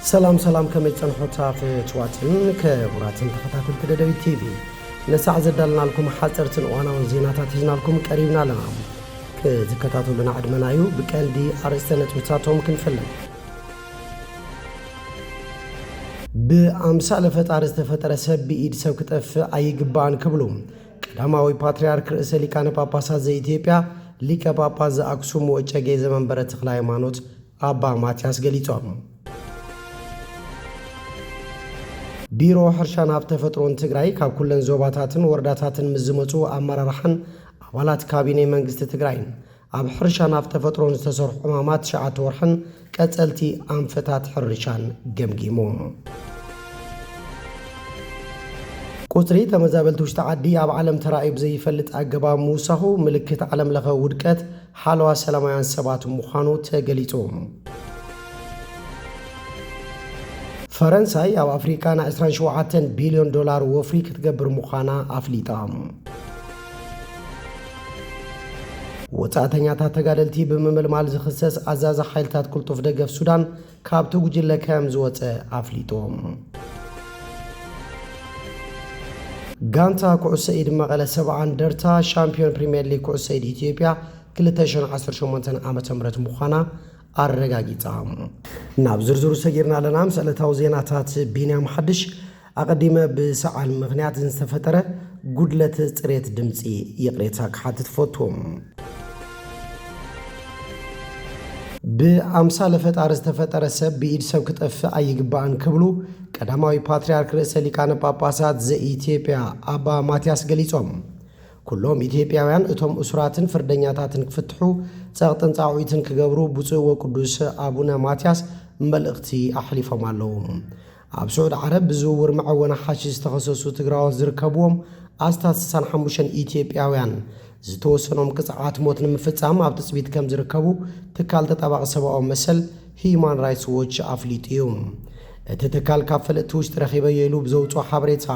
ሰላም ሰላም፣ ከመይ ጸንሖታ ፍትዋትን ክቡራትን ተኸታተልቲ ደደቢት ቲቪ? ነሳዕ ዘዳልናልኩም ሓጸርትን እዋናውን ዜናታት ሒዝናልኩም ቀሪብና ኣለና። ክትከታተሉና ዕድመና እዩ። ብቀንዲ ኣርእስተ ነጥብታቶም ክንፈልጥ። ብኣምሳለ ፈጣሪ ዝተፈጠረ ሰብ ብኢድ ሰብ ክጠፍእ ኣይግባእን ክብሉ ቀዳማዊ ፓትርያርክ ርእሰ ሊቃነ ጳጳሳት ዘኢትዮጵያ ሊቀ ጳጳስ ዘኣክሱም ወጨጌ ዘመንበረ ተክለ ሃይማኖት ኣባ ማትያስ ገሊጾም። ቢሮ ሕርሻን ሃብቲ ተፈጥሮን ትግራይ ካብ ኩለን ዞባታትን ወረዳታትን ምስ ዝመፁ ኣመራርሓን ኣባላት ካቢኔ መንግስቲ ትግራይን ኣብ ሕርሻን ሃብቲ ተፈጥሮን ዝተሰርሑ ዕማማት ትሽዓተ ወርሕን ቀፀልቲ ኣንፈታት ሕርሻን ገምጊሙ። ቁፅሪ ተመዛበልቲ ውሽጢ ዓዲ ኣብ ዓለም ተራእዩ ብዘይፈልጥ ኣገባብ ምውሳኹ ምልክት ዓለም ለኸ ውድቀት ሓለዋ ሰላማውያን ሰባት ምዃኑ ተገሊጹ። ፈረንሳይ ኣብ ኣፍሪቃ ናይ ዕስራን ሸውዓተን ቢልዮን ዶላር ወፍሪ ክትገብር ምዃና ኣፍሊጣ። ወጻእተኛታት ተጋደልቲ ብምምልማል ዝኽሰስ ኣዛዚ ሓይልታት ቅልጡፍ ደገፍ ሱዳን ካብቲ ጉጅለ ከም ዝወጸ ኣፍሊጡ። ጋንታ ኩዕሶ ኢድ መቐለ ሰብዓ እንደርታ ሻምፒዮን ፕሪምየር ሊግ ኩዕሶ ኢድ ኢትዮጵያ ክልተ ሽሕን ዓሰርተ ሸሞንተን ዓመተ ምህረት ምዃና ኣረጋጊጻ። ናብ ዝርዝሩ ሰጊርና ኣለና። ምስ ዕለታዊ ዜናታት ቢንያም ሓድሽ። ኣቐዲመ ብሰዓል ምኽንያት ዝተፈጠረ ጉድለት ጽሬት ድምጺ ይቕሬታ ክሓትት እፈቱ። ብኣምሳለ ፈጣሪ ዝተፈጠረ ሰብ ብኢድ ሰብ ክጠፍእ ኣይግባእን ክብሉ ቀዳማዊ ፓትርያርክ ርእሰ ሊቃነ ጳጳሳት ዘኢትዮጵያ ኣባ ማትያስ ገሊጾም። ኩሎም ኢትዮጵያውያን እቶም እሱራትን ፍርደኛታትን ክፍትሑ ጸቕጥን ጻውዒትን ክገብሩ ብፁዕ ወቅዱስ ኣቡነ ማትያስ መልእኽቲ ኣሕሊፎም ኣለዉ። ኣብ ስዑድ ዓረብ ብዝውውር መዐወኒ ሓሺሽ ዝተኸሰሱ ትግራዎት ዝርከብዎም ኣስታት ስሳን ሓሙሽተን ኢትዮጵያውያን ዝተወሰኖም ቅፅዓት ሞት ንምፍጻም ኣብ ትፅቢት ከም ዝርከቡ ትካል ተጣባቒ ሰብኣዊ መሰል ሂዩማን ራይትስ ዎች ኣፍሊጡ እዩ። እቲ ትካል ካብ ፈለጥቲ ውሽጢ ረኺበዮ ኢሉ ብዘውፅኦ ሓበሬታ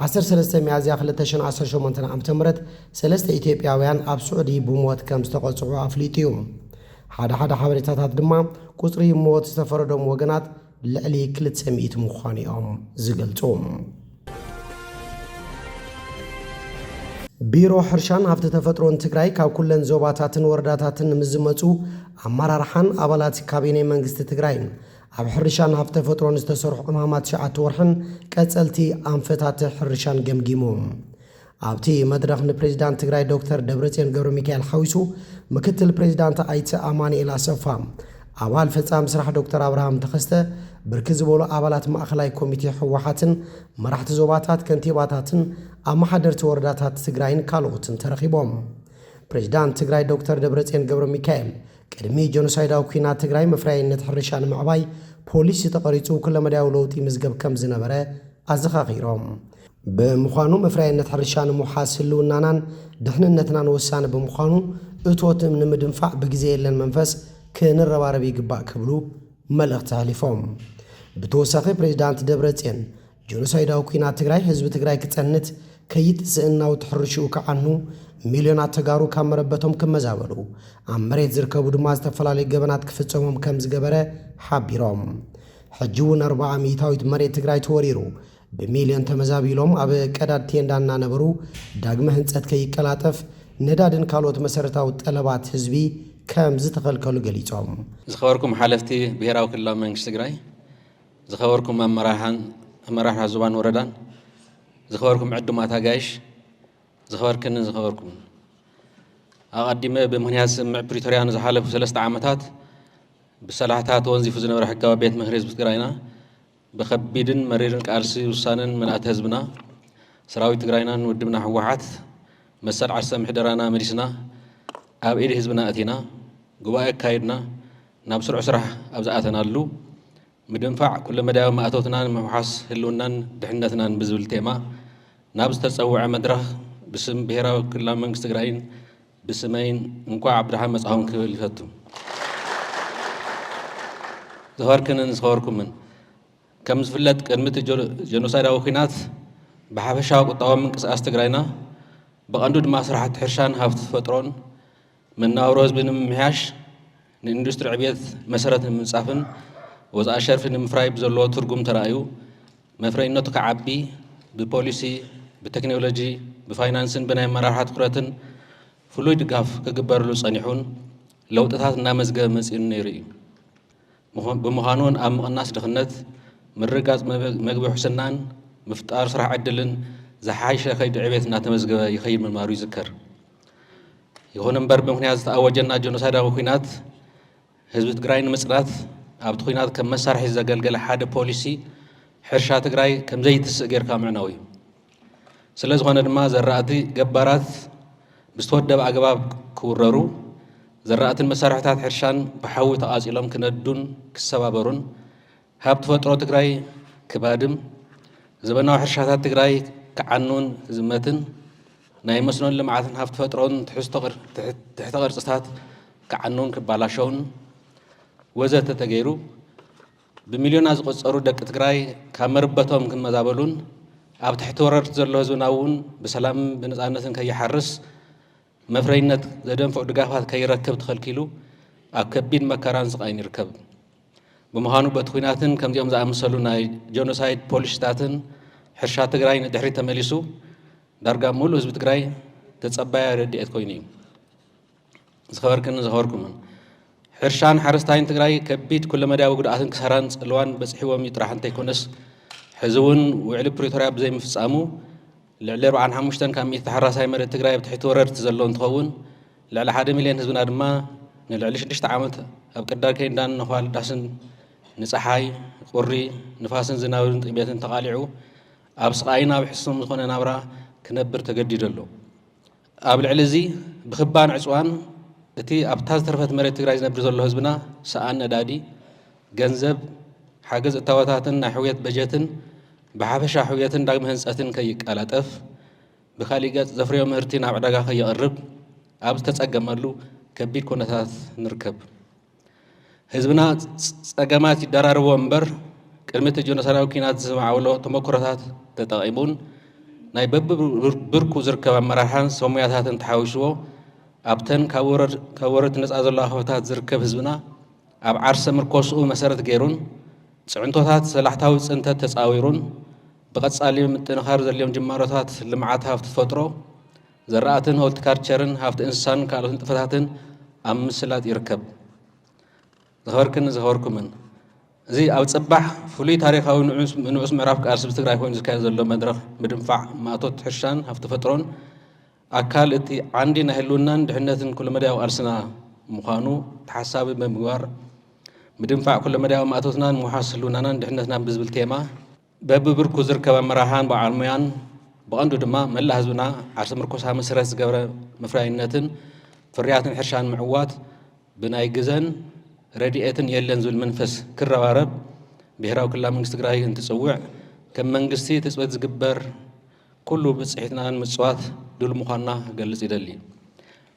ዓሰርተ ሰለስተ ሚያዝያ ክልተ ሽሕን ዓሰርተ ሸሞንተን ዓመተ ምህረት ሰለስተ ኢትዮጵያውያን ኣብ ስዑዲ ብሞት ከም ዝተቐፅዑ ኣፍሊጡ እዩ። ሓደ ሓደ ሓበሬታታት ድማ ቁፅሪ ሞት ዝተፈረዶም ወገናት ልዕሊ ክልተ ሚእቲ ምዃኑ እዮም ዝገልፁ። ቢሮ ሕርሻን ሃብቲ ተፈጥሮን ትግራይ ካብ ኩለን ዞባታትን ወረዳታትን ምስ ዝመፁ ኣመራርሓን ኣባላት ካቢኔ መንግስቲ ትግራይን ኣብ ሕርሻን ሃብቲ ተፈጥሮን ዝተሰርሑ ዕማማት ትሽዓተ ወርሕን ቀፀልቲ ኣንፈታት ሕርሻን ገምጊሙ። ኣብቲ መድረኽ ንፕሬዚዳንት ትግራይ ዶክተር ደብረፅዮን ገብረ ሚካኤል ሓዊሱ ምክትል ፕሬዚዳንት ኣይተ ኣማኑኤል ኣሰፋ፣ ኣባል ፈፃሚ ስራሕ ዶክተር ኣብርሃም ተኸስተ፣ ብርክት ዝበሉ ኣባላት ማእኸላይ ኮሚቴ ህወሓትን መራሕቲ ዞባታት፣ ከንቲባታትን ኣመሓደርቲ ወረዳታት ትግራይን ካልኦትን ተረኺቦም። ፕሬዚዳንት ትግራይ ዶክተር ደብረፅዮን ገብረ ሚካኤል ቅድሚ ጀኖሳይዳዊ ኲናት ትግራይ መፍረያይነት ሕርሻ ንምዕባይ ፖሊሲ ተቐሪፁ ኩለመዳያዊ ለውጢ ይምዝገብ ከም ዝነበረ ኣዘኻኺሮም። ብምዃኑ መፍረያይነት ሕርሻ ንምውሓስ ህልውናናን ድሕንነትናን ወሳኒ ብምዃኑ እቶት ንምድንፋዕ ብግዜ የለን መንፈስ ክንረባረብ ይግባእ ክብሉ መልእኽቲ ኣሕሊፎም። ብተወሳኺ ፕሬዚዳንት ደብረፅዮን ጀኖሳይዳዊ ኲናት ትግራይ ህዝቢ ትግራይ ክፀንት፣ ከይጥስእን ናውቲ ሕርሽኡ ክዓኑ፣ ሚልዮናት ተጋሩ ካብ መረበቶም ክመዛበሉ፣ ኣብ መሬት ዝርከቡ ድማ ዝተፈላለዩ ገበናት ክፍፀሞም ከም ዝገበረ ሓቢሮም። ሕጂ እውን ኣርብዓ ሚእታዊት መሬት ትግራይ ተወሪሩ፣ ብሚልዮን ተመዛቢሎም ኣብ ቀዳድ ቴንዳ እናነበሩ ዳግመ ህንፀት ከይቀላጠፍ ነዳድን ካልኦት መሰረታዊ ጠለባት ህዝቢ ከም ዝተኸልከሉ ገሊፆም። ዝኸበርኩም ሓለፍቲ ብሄራዊ ክልላዊ መንግስቲ ትግራይ፣ ዝኸበርኩም ኣመራርሓን ኣመራርሓ ዞባን ወረዳን፣ ዝኸበርኩም ዕዱማት ኣጋይሽ፣ ዝኸበርክንን ዝኸበርኩምን፣ ኣቐዲመ ብምኽንያት ስምምዕ ፕሪቶርያ ንዝሓለፉ ሰለስተ ዓመታት ብሰላሕታ ተወንዚፉ ዝነበረ ሕጋዊ ቤት ምኽሪ ህዝቢ ትግራይና ብኸቢድን መሪርን ቃልሲ ውሳነን ምልኣተ ህዝብና፣ ሰራዊት ትግራይናን ውድብና ህወሓት መሰል ዓርሰ ምሕደራና መሊስና ኣብ ኢድ ህዝብና ኣቲና ጉባኤ ኣካይድና ናብ ስሩዕ ስራሕ ኣብ ዝኣተናሉ ምድንፋዕ ኩለመዳያዊ ማእቶትና ንምውሓስ ህልውናን ድሕነትናን ብዝብል ቴማ ናብ ዝተፀውዐ መድረኽ ብስም ብሄራዊ ክልላዊ መንግስቲ ትግራይን ብስመይን እንኳዕ ብደሓን መፃኹም ክብል ይፈቱ። ዝኸበርክንን ዝኸበርኩምን፣ ከም ዝፍለጥ ቅድሚ እቲ ጀኖ-፣ ጀኖሳይዳዊ ኲናት ብሓፈሻዊ ቁጠባዊ ምንቅስቃስ ትግራይና ብቐንዱ ድማ ስራሕቲ ሕርሻን ሃብቲ ተፈጥሮን መነባብሮ ህዝቢ ንምምሕያሽ ንኢንዱስትሪ ዕብየት መሰረት ንምንፃፍን ወፃኢ ሸርፊ ንምፍራይ ብዘለዎ ትርጉም ተራእዩ መፍረይነቱ ክዓቢ ብፖሊሲ፣ ብቴክኖሎጂ፣ ብፋይናንስን ብናይ ኣመራርሓ ትኩረትን ፍሉይ ድጋፍ ክግበርሉ ፀኒሑን ለውጥታት እናመዝገበ መፂኡን ነይሩ እዩ። ብምዃኑን ኣብ ምቕናስ ድኽነት፣ ምርግጋፅ መግቢ ውሕስናን ምፍጣር ስራሕ ዕድልን ዝሓይሸ ከይዲ ዕቤት እናተመዝገበ ይኸይድ ምንባሩ ይዝከር። ይኹን እምበር ብምኽንያት ዝተኣወጀና ጀኖሳይዳዊ ኲናት ህዝቢ ትግራይ ንምፅናት ኣብቲ ኲናት ከም መሳርሒ ዘገልገለ ሓደ ፖሊሲ ሕርሻ ትግራይ ከም ዘይትስእ ጌርካ ምዕናው እዩ። ስለ ዝኾነ ድማ ዘራእቲ ገባራት ብዝተወደበ ኣገባብ ክውረሩ፣ ዘራእትን መሳርሕታት ሕርሻን ብሓዊ ተቓፂሎም ክነዱን ክሰባበሩን፣ ሃብቲ ተፈጥሮ ትግራይ ክባድም፣ ዘበናዊ ሕርሻታት ትግራይ ክዓኑን ክዝመትን፣ ናይ መስኖን ልምዓትን ሃብቲ ተፈጥሮን ትሕዝቶ ቅር-፣ ትሕ-፣ ትሕተ ቅርፅታት ክዓኑን ክባላሸውን ወዘተ ተገይሩ፣ ብሚልዮናት ዝቑጸሩ ደቂ ትግራይ ካብ መርበቶም ክመዛበሉን ኣብ ትሕቲ ወረርቲ ዘሎ ህዝብና እውን ብሰላምን ብነፃነትን ከይሓርስ መፍረይነት ዘደንፍዑ ድጋፋት ከይረክብ ተኸልኪሉ ኣብ ከቢድ መከራን ስቓይን ይርከብ። ብምዃኑ በቲ ኲናትን ከምዚኦም ዝኣመሰሉ ናይ ጀኖሳይድ ፖሊሲታትን ሕርሻ ትግራይ ንድሕሪት ተመሊሱ ዳርጋ ሙሉእ ህዝቢ ትግራይ ተጸባያይ ረድኤት ኮይኑ እዩ። ዝኸበርክን ዝኸበርኩምን፣ ሕርሻን ሓረስታይን ትግራይ ከቢድ ኩለመዳያዊ ጉድኣትን ክሳራን ጽልዋን በጺሕዎም እዩ ጥራሕ እንተይኮነስ፣ ሕዚ እውን ውዕሊ ፕሪቶርያ ብዘይምፍጻሙ ልዕሊ ኣርብዓን ሓሙሽተን ካብ ሚእቲ ተሓራሳይ መሬት ትግራይ ኣብ ትሕቲ ወረርቲ ዘሎ እንትኸውን፣ ልዕሊ ሓደ ሚልዮን ህዝብና ድማ ንልዕሊ ሽዱሽተ ዓመት ኣብ ቅዳር ኬንዳን ነዃል ዳስን ንፀሓይ፣ ቁሪ፣ ንፋስን ዝናብን ጥሜትን ተቓሊዑ ኣብ ስቓይን ኣብ ሕሱም ዝኾነ ናብራ ክነብር ተገዲዱ ኣሎ። ኣብ ልዕሊ እዚ ብኽባን ዕፅዋን እቲ ኣብታ ዝተረፈት መሬት ትግራይ ዝነብር ዘሎ ህዝብና ሰኣን ነዳዲ፣ ገንዘብ፣ ሓገዝ እታወታትን ናይ ሕውየት በጀትን ብሓፈሻ ሕውየትን ዳግመ ህንፀትን ከይቀላጠፍ፣ ብካሊእ ገፅ ዘፍርዮ ምህርቲ ናብ ዕዳጋ ከየቕርብ ኣብ ዝተፀገመሉ ከቢድ ኩነታት ንርከብ። ህዝብና ጸገማት ይደራረቦ እምበር፣ ቅድሚ እቲ ጀኖሳይዳዊ ኲናት ዝማዕበሎ ተመክሮታት ተጠቒሙን ናይ በብብርኩ ዝርከብ ኣመራርሓን ሰብ ሞያታትን ተሓዊስዎ ኣብተን ካብ ወረርቲ ነጻ ዘለዋ ከባብታት ዝርከብ ህዝብና ኣብ ዓርሰ ምርኮስኡ መሰረት ገይሩን ጽዕንቶታት ሰላሕታዊ ጽንተት ተጻዊሩን ብቐጻሊ ምጥንኻር ዘድልዮም ጅማሮታት ልምዓት ሃፍቲ ተፈጥሮ ዘራእትን ሆልቲካልቸርን ሃፍቲ እንስሳን ካልኦት ንጥፈታትን ኣብ ምስላጥ ይርከብ። ዝኸበርክን ዝኸበርኩምን፣ እዚ ኣብ ጽባሕ ፍሉይ ታሪኻዊ ንዑስ ምዕራፍ ቃልሲ ብትግራይ ኮይኑ ዝካየድ ዘሎ መድረኽ ምድንፋዕ ማእቶት ሕርሻን ሃፍቲ ተፈጥሮን ኣካል እቲ ዓንዲ ናይ ህልውናን ድሕነትን ኩለመዳያዊ ቃልስና ምዃኑ ተሓሳቢ ብምግባር፣ ምድንፋዕ ኩለመዳያዊ ማእቶትናን ምውሓስ ህልውናናን ድሕነትናን ብዝብል ቴማ፣ በብብርኩ ዝርከብ ኣመራርሓን በዓል ሞያን፣ ብቐንዱ ድማ መላእ ህዝብና ዓርሰ ምርኮሳ መሰረት ዝገበረ መፍረያይነትን ፍርያትን ሕርሻን ምዕዋት ብናይ ግዘን ረድኤትን የለን ዝብል መንፈስ ክረባረብ ብሄራዊ ክልላዊ መንግስቲ ትግራይ እንትፅውዕ፣ ከም መንግስቲ ትፅቢት ዝግበር ኩሉ ብፅሒትና ንምፅዋት ድሉ ምዃንና ክገልፅ ይደሊ።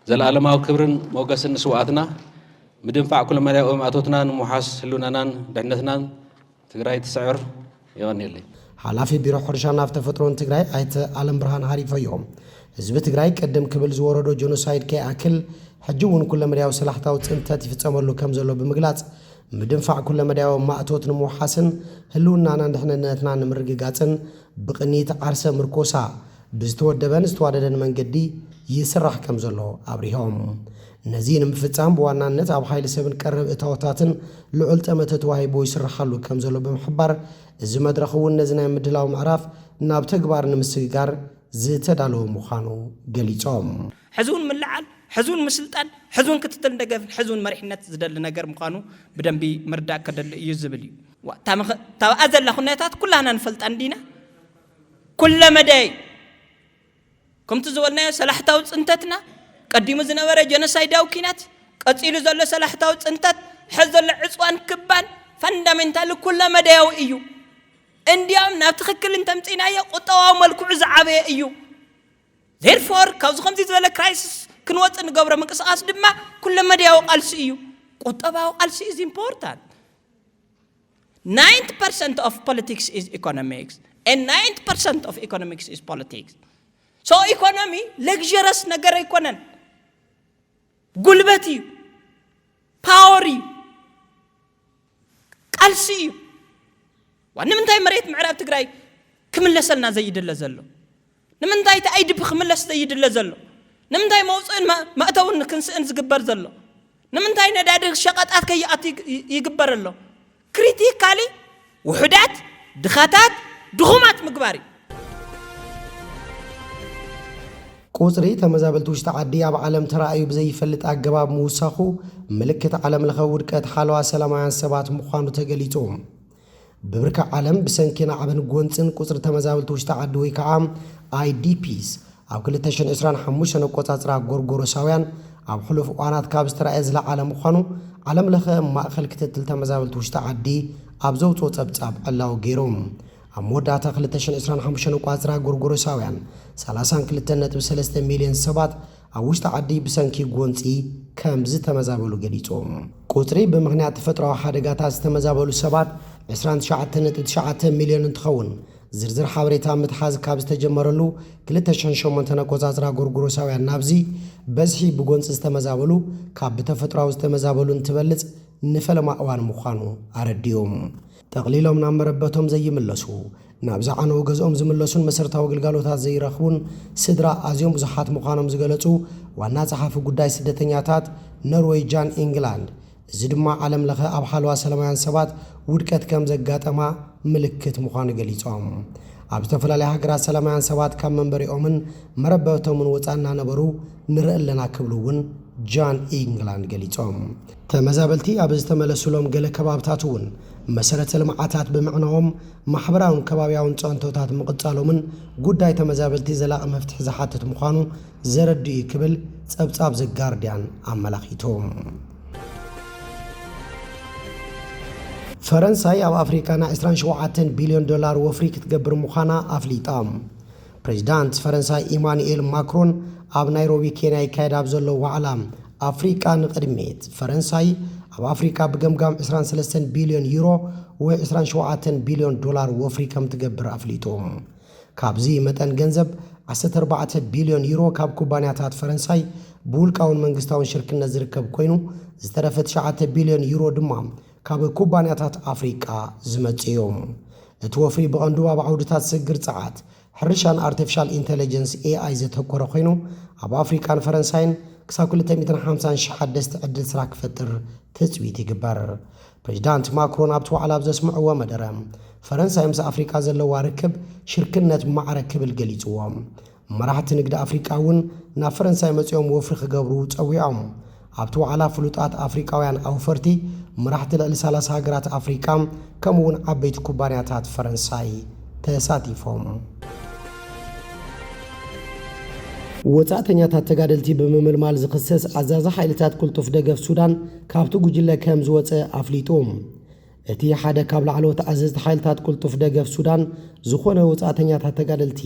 ዘለኣለማዊ ክብርን ሞገስን ንስውኣትና። ምድንፋዕ ኩለመዳያዊ ማእቶትና ንምውሓስ ህልውናናን ድሕነትናን ትግራይ ትስዕር። የቐንየለይ። ሓላፊ ቢሮ ሕርሻን ሃፍቲ ተፈጥሮን ትግራይ ኣይተ ኣለም ብርሃን ሃሪፎ እዮም። ህዝቢ ትግራይ ቅድም ክብል ዝወረዶ ጀኖሳይድ ከይኣክል ሕጂ እውን ኩለመዳያዊ ሰላሕታዊ ፅንተት ይፍፀመሉ ከም ዘሎ ብምግላፅ፣ ምድንፋዕ ኩለመዳያዊ ማእቶት ንምውሓስን ህልውናናን ድሕንነትና ንምርግጋፅን ብቕኒት ዓርሰ ምርኮሳ ብዝተወደበን ዝተዋደደን መንገዲ ይስራሕ ከም ዘሎ ኣብሪሆም። ነዚ ንምፍፃም ብዋናነት ኣብ ሓይሊ ሰብን ቀረብ እታወታትን ልዑል ጠመተ ተዋሂቡ ይስርሓሉ ከም ዘሎ ብምሕባር፣ እዚ መድረኽ እውን ነዚ ናይ ምድላው ምዕራፍ ናብ ተግባር ንምስግጋር ዝተዳለወ ምዃኑ ገሊፆም። ሕዚ እውን ምልዓል፣ ሕዚ እውን ምስልጣን፣ ሕዚ እውን ክትትልን ደገፍን፣ ሕዚ እውን መሪሕነት ዝደሊ ነገር ምዃኑ ብደንቢ ምርዳእ ከደሊ እዩ ዝብል እዩ። ዋ፣ እታ መኸ-፣ እታ ኣብኣ ዘላ ኩነታት ኩላና ንፈልጣ እንዲና። ኩለመዳይ ከምቲ ዝበልናዮ ሰላሕታዊ ፅንተትና፣ ቀዲሙ ዝነበረ ጀኖሳይዳዊ ኲናት፣ ቀፂሉ ዘሎ ሰላሕታዊ ፅንተት፣ ሕዚ ዘሎ ዕፅዋን ክባን ፈንዳሜንታሊ ኩለመዳያዊ እዩ። እንዲያውም ናብ ትኽክል እንተምፂናዮ ቁጠባዊ መልክዑ ዝዓበየ እዩ። ዜርፎር ካብዚ ከምዚ ዝበለ ክራይሲስ ክንወፅእ ንገብሮ ምንቅስቓስ ድማ ኩለመዳያዊ ቃልሲ እዩ። ቁጠባዊ ቃልሲ is important። Ninety percent of politics is economics and ninety percent of economics is politics። So ኢኮኖሚ ለግጀረስ ነገር ኣይኮነን፣ ጉልበት እዩ፣ ፓወር እዩ። ቃልሲ እዩ። ዋ ንምንታይ መሬት ምዕራብ ትግራይ ክምለሰልና ዘይድለ ዘሎ? ንምንታይ እቲ ኣይዲፒ ክምለስ ዘይድለ ዘሎ? ንምንታይ መውፅእን መእተውን ክንስእን ዝግበር ዘሎ? ንምንታይ ነዳዲ ሸቐጣት ከይኣቱ ይግበር ኣሎ? ክሪቲካሊ ውሑዳት፣ ድኻታት፣ ድኹማት ምግባር እዩ። ቁፅሪ ተመዛበልቲ ውሽጢ ዓዲ ኣብ ዓለም ተራእዩ ብዘይፈልጥ ኣገባብ ምውሳኹ ምልክት ዓለም ለኸ ውድቀት ሓለዋ ሰላማውያን ሰባት ምዃኑ ተገሊፁ። ብብርኪ ዓለም ብሰንኪ ናዕብን ጎንፅን ቁፅሪ ተመዛበልቲ ውሽጢ ዓዲ ወይ ከዓ ኣይዲፒስ ኣብ ክልተ ሽሕን ዕስራን ሓሙሽተን ኣቆፃፅራ ጎርጎሮሳውያን ኣብ ሕሉፍ እዋናት ካብ ዝተራእየ ዝለዓለ ምዃኑ ዓለም ለኸ ማእኸል ክትትል ተመዛበልቲ ውሽጢ ዓዲ ኣብ ዘውፅኦ ፀብፃብ ዕላዊ ገይሩ። ኣብ መወዳእታ ክልተ ሽሕን ዕስራን ሓሙሽተን ኣቆፃፅራ ጎርጎሮሳውያን ሰላሳን ክልተን ነጥቢ ሰለስተ ሚልዮን ሰባት ኣብ ውሽጢ ዓዲ ብሰንኪ ጎንፂ ከም ዝተመዛበሉ ገሊፁ። ቁፅሪ ብምኽንያት ተፈጥሮዊ ሓደጋታት ዝተመዛበሉ ሰባት ዕስራን ትሽዓተን ነጥቢ ትሽዓተ ሚልዮን እንትኸውን ዝርዝር ሓበሬታ ምትሓዝ ካብ ዝተጀመረሉ ክልተ ሽሕን ሸሞንተን ኣቆፃፅራ ጎርጎሮሳውያን ናብዚ በዝሒ ብጎንፂ ዝተመዛበሉ ካብ ብተፈጥሮኣዊ ዝተመዛበሉ እንትበልፅ ንፈለማ እዋን ምዃኑ ኣረዲኡ። ጠቕሊሎም ናብ መረበቶም ዘይምለሱ፣ ናብ ዝዓነዉ ገዝኦም ዝምለሱን መሰረታዊ ግልጋሎታት ዘይረኽቡን ስድራ ኣዝዮም ብዙሓት ምዃኖም ዝገለጹ ዋና ጸሓፊ ጉዳይ ስደተኛታት ኖርወይ ጃን ኢንግላንድ፣ እዚ ድማ ዓለም ለኸ ኣብ ሓለዋ ሰላማውያን ሰባት ውድቀት ከም ዘጋጠማ ምልክት ምዃኑ ገሊጾም። ኣብ ዝተፈላለያ ሃገራት ሰላማውያን ሰባት ካብ መንበሪኦምን መረበቶምን ወጻእ እናነበሩ ንርኢ ኣለና ክብሉ እውን ጃን ኢንግላንድ ገሊጾም። ተመዛበልቲ ኣብ ዝተመለሱሎም ገለ ከባብታት እውን መሰረተ ልምዓታት ብምዕናዎም ማሕበራውን ከባቢያውን ጸንቶታት ምቕጻሎምን ጉዳይ ተመዛበልቲ ዘላቒ መፍትሒ ዝሓትት ምዃኑ ዘረድእ እዩ ክብል ጸብጻብ ዘጋርድያን ኣመላኺቱ። ፈረንሳይ ኣብ ኣፍሪቃ ናይ ዕስራን ሸውዓተን ቢልዮን ዶላር ወፍሪ ክትገብር ምዃና ኣፍሊጣ። ፕሬዚዳንት ፈረንሳይ ኢማኑኤል ማክሮን ኣብ ናይሮቢ ኬንያ ይካየድ ኣብ ዘሎ ዋዕላ ኣፍሪቃ ንቕድሚት ፈረንሳይ ኣብ ኣፍሪቃ ብገምጋም ዕስራን ሰለስተን ቢልዮን ዩሮ ወይ ዕስራን ሸውዓተን ቢልዮን ዶላር ወፍሪ ከም ትገብር ኣፍሊጡ። ካብዚ መጠን ገንዘብ ዓሰርተ ኣርባዕተ ቢልዮን ዩሮ ካብ ኩባንያታት ፈረንሳይ ብውልቃውን መንግስታውን ሽርክነት ዝርከብ ኮይኑ ዝተረፈ ትሽዓተ ቢልዮን ዩሮ ድማ ካብ ኩባንያታት ኣፍሪቃ ዝመጽእ እዩ። እቲ ወፍሪ ብቐንዱ ኣብ ዓውድታት ስግር ጸዓት፣ ሕርሻን ኣርቲፊሻል ኢንተለጀንስ ኤኣይ ዘተኮረ ኮይኑ ኣብ ኣፍሪቃን ፈረንሳይን ክሳብ ክልተ ሚእትን ሓምሳን ሽሕ ሓደስቲ ዕድል ስራሕ ክፈጥር ትፅቢት ይግበር። ፕሬዚዳንት ማክሮን ኣብቲ ዋዕላ ኣብ ዘስምዕዎ መደረ ፈረንሳይ ምስ ኣፍሪቃ ዘለዋ ርክብ ሽርክነት ማዕረ ክብል ገሊፅዎ። መራሕቲ ንግዲ ኣፍሪቃ እውን ናብ ፈረንሳይ መፂኦም ወፍሪ ክገብሩ ፀዊዖም። ኣብቲ ዋዕላ ፍሉጣት ኣፍሪቃውያን ኣውፈርቲ፣ መራሕቲ ልዕሊ ሰላሳ ሃገራት ኣፍሪቃ ከምኡ እውን ዓበይቲ ኩባንያታት ፈረንሳይ ተሳቲፎም። ወጻእተኛታት ተጋደልቲ ብምምልማል ዝኽሰስ ኣዛዚ ሓይልታት ቅልጡፍ ደገፍ ሱዳን ካብቲ ጉጅለ ከም ዝወጸ ኣፍሊጡ። እቲ ሓደ ካብ ላዕለዎት ኣዘዝቲ ሓይልታት ቅልጡፍ ደገፍ ሱዳን ዝኾነ ወጻእተኛታት ተጋደልቲ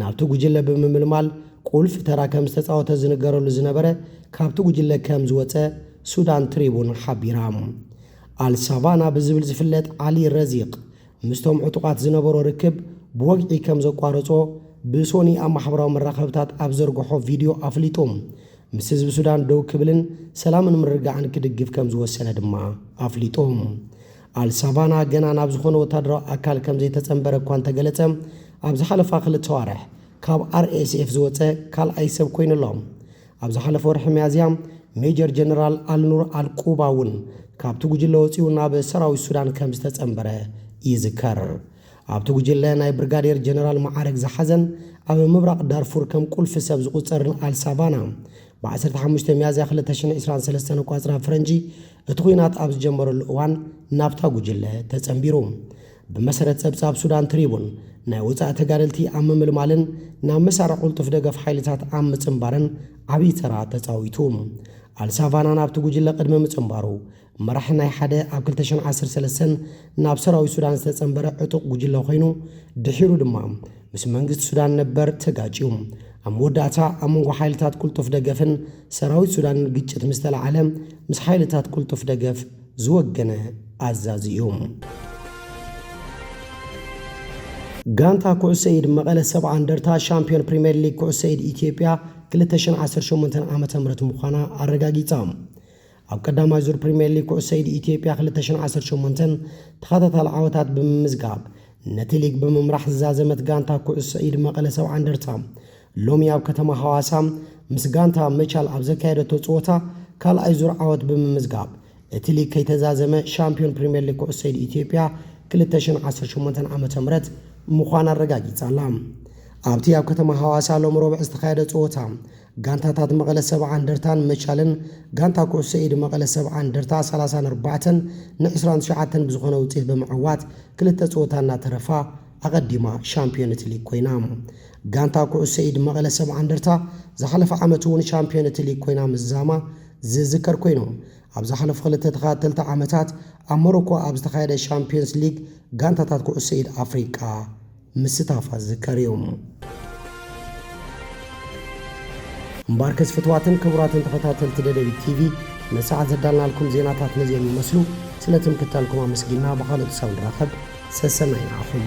ናብቲ ጉጅለ ብምምልማል ቁልፊ ተራ ከም ዝተጻወተ ዝንገረሉ ዝነበረ ካብቲ ጉጅለ ከም ዝወጸ ሱዳን ትሪቡን ሓቢራ። ኣልሳቫና ብዝብል ዝፍለጥ ዓሊ ረዚቕ ምስቶም ዕጡቓት ዝነበሮ ርክብ ብወግዒ ከም ዘቋረጾ ብሶኒ ኣብ ማሕበራዊ መራኸብታት ኣብ ዘርግሖ ቪድዮ ኣፍሊጡ። ምስ ህዝቢ ሱዳን ደው ክብልን ሰላምን ምርግጋዕን ክድግፍ ከም ዝወሰነ ድማ ኣፍሊጡ። ኣልሳቫና ገና ናብ ዝኾነ ወታደራዊ ኣካል ከም ዘይተጸንበረ እኳ እንተገለጸ፣ ኣብ ዝሓለፋ ክልተ ኣዋርሕ ካብ ኣርኤስኤፍ ዝወጸ ካልኣይ ሰብ ኮይኑ ኣሎ። ኣብ ዝሓለፈ ወርሒ ሚያዝያ ሜጀር ጀነራል ኣልኑር ኣልቁባ እውን ካብቲ ጉጅለ ወጺኡ ናብ ሰራዊት ሱዳን ከም ዝተጸንበረ ይዝከር። ኣብቲ ጉጅለ ናይ ብርጋዴር ጀነራል መዓርግ ዝሓዘን ኣብ ምብራቕ ዳርፉር ከም ቁልፊ ሰብ ዝቑጸርን ኣልሳቫና፣ ብ ዓሰርተ ሓሙሽተ ሚያዝያ ክልተ ሽሕን ዕስራን ሰለስተን ኣቋጽራ ፈረንጂ እቲ ኲናት ኣብ ዝጀመረሉ እዋን ናብታ ጉጅለ ተጸንቢሩ። ብመሰረት ጸብጻብ ሱዳን ትሪቡን፣ ናይ ወጻኢ ተጋደልቲ ኣብ ምምልማልን ናብ መሳርዕ ቅልጡፍ ደገፍ ሓይልታት ኣብ ምጽንባርን ዓብዪ ተራ ተጻዊቱ። ኣልሳቫና ናብቲ ጉጅለ ቅድሚ ምጽንባሩ፣ መራሒ ናይ ሓደ ኣብ ክልተ ሽሕን ዓሰርተ ሰለስተን ናብ ሰራዊት ሱዳን ዝተጸንበረ ዕጡቕ ጉጅለ ኮይኑ፣ ድሒሩ ድማ ምስ መንግስቲ ሱዳን ነበር ተጋጭዩ። ኣብ መወዳእታ ኣብ መንጎ ሓይልታት ቅልጡፍ ደገፍን ሰራዊት ሱዳንን ግጭት ምስ ተለዓለ፣ ምስ ሓይልታት ቅልጡፍ ደገፍ ዝወገነ ኣዛዚ እዩ። ጋንታ ኩዕሶ ኢድ መቐለ ሰብዓ እንደርታ ሻምፒዮን ፕሪምየር ሊግ ኩዕሶ ኢድ ኢትዮጵያ ክልተ ሽሕን ዓሰርተ ሸሞንተን ዓመተ ምህረት ምዃና ኣረጋጊጻ። ኣብ ቀዳማይ ዙር ፕሪምየር ሊግ ኩዕሶ ኢድ ኢትዮጵያ ክልተ ሽሕን ዓሰርተ ሸሞንተን ተኸታታሊ ዓወታት ብምምዝጋብ ነቲ ሊግ ብምምራሕ ዝዛዘመት ጋንታ ኩዕሶ ኢድ መቐለ ሰብዓ እንደርታ፣ ሎሚ ኣብ ከተማ ሃዋሳ ምስ ጋንታ መቻል ኣብ ዘካየደቶ ጸወታ ካልኣይ ዙር ዓወት ብምምዝጋብ፣ እቲ ሊግ ከይተዛዘመ ሻምፒዮን ፕሪምየር ሊግ ኩዕሶ ኢድ ኢትዮጵያ ክልተ ሽሕን ዓሰርተ ሸሞንተን ዓመተ ምህረት ምዃና ኣረጋጊጻ ኣላ። ኣብቲ ኣብ ከተማ ሃዋሳ ሎሚ ረቡዕ ዝተኻየደ ጸወታ፣ ጋንታታት መቐለ ሰብዓ እንደርታን መቻልን፣ ጋንታ ኩዕሶ ኢድ መቐለ ሰብዓ እንደርታ ሰላሳ ንኣርባዕተን ንዕስራን ትሽዓተን ብዝኾነ ውጽኢት ብምዕዋት፣ ክልተ ጸወታ እናተረፋ ኣቐዲማ ሻምፒዮን እቲ ሊግ ኮይና። ጋንታ ኩዕሶ ኢድ መቐለ ሰብዓ እንደርታ ዝሓለፈ ዓመት እውን ሻምፒዮን እቲ ሊግ ኮይና ምዝዛማ ዝዝከር ኮይኑ፣ ኣብ ዝሓለፉ ክልተ ተኸታተልቲ ዓመታት ኣብ ሞሮኮ ኣብ ዝተኻየደ ሻምፒዮንስ ሊግ ጋንታታት ኩዕሶ ኢድ ኣፍሪቃ ምስታፋ ዝዝከር እዩ። እምበኣርከስ ፍትዋትን ክቡራትን ተኸታተልቲ ደደቢት ቲቪ፣ ንሰዓት ዘዳልናልኩም ዜናታት ነዚኦም ይመስሉ። ስለ ትምክተልኩም ኣመስጊና ብኻልእ ክሳብ ንራኸብ ሰሰናይ ንዓኹም።